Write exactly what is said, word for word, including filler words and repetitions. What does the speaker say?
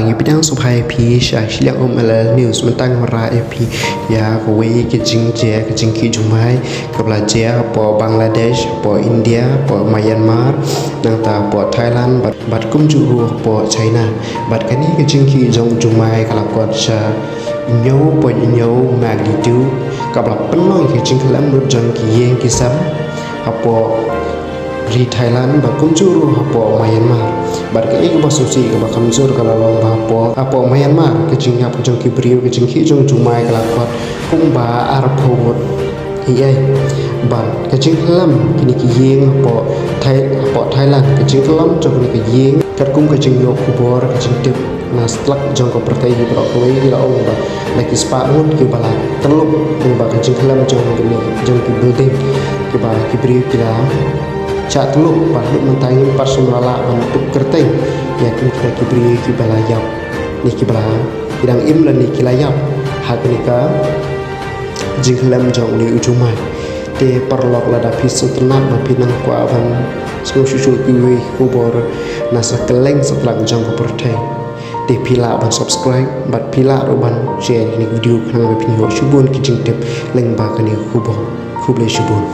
Ngi pdiang sngewbha ïa phi sha shiliang um L L News. Mynta ngan wanrah ïa phi ïa kawei ka jingjia, ka jingkhih jingmai kaba la jia hapoh Bangladesh, hapoh India, hapoh Myanmar, nangta hapoh Thailand bad, bad kumjuh ruh hapoh China. Bad kane ka jingkhih jong u jingmai ka la kot sha hynñiew point hynñiew magnitude, kaba la pynlong ïa ka jingkhlem lut jong ki ïing ki sem hapoh ri Thailand bad kumjuh ruh hapoh Myanmar. Bad kaei kaba sngewsih kaba kham jur ka la long ba hapoh, hapoh Myanmar, ka jingïap jong ki briew, ka jingkhih jong u jingmai ka la kot kumba arphew ngut. Ïa, bad ka jingkhlem kine ki ïing hapoh Thai, hapoh Thailand, ka jingkhlem jong kine ki ïing, katkum ka jingïoh khubor, ka jingtip na satlak jong ka pyrthei, ki paralok kawei ki la ong ba la ki spah ngut kiba la tyrlup lyngba ka jingkhlem jong kine, jong ki building kiba ki briew ki la shah tyrlup. Bad mynta ngim pat shym la lah ban tup kyrteng ïa kine ki briew kiba la ïap ne kiba la, ki dang im lane ki la ïap ha kane ka jingkhlem jong une u jingmai. Te paralok, lada phi sngewtynnat ba phi nang kwah ban sngewsih shuh kiwei ki khubor na sa kylleng satlak jong ka pyrthei, te phi lah ban subscribe bad phi lah ruh ban share ïa kane ka video khnang ba phin ïoh shibun ki jingtip lyngba kane ka khubor. Khublei shibun.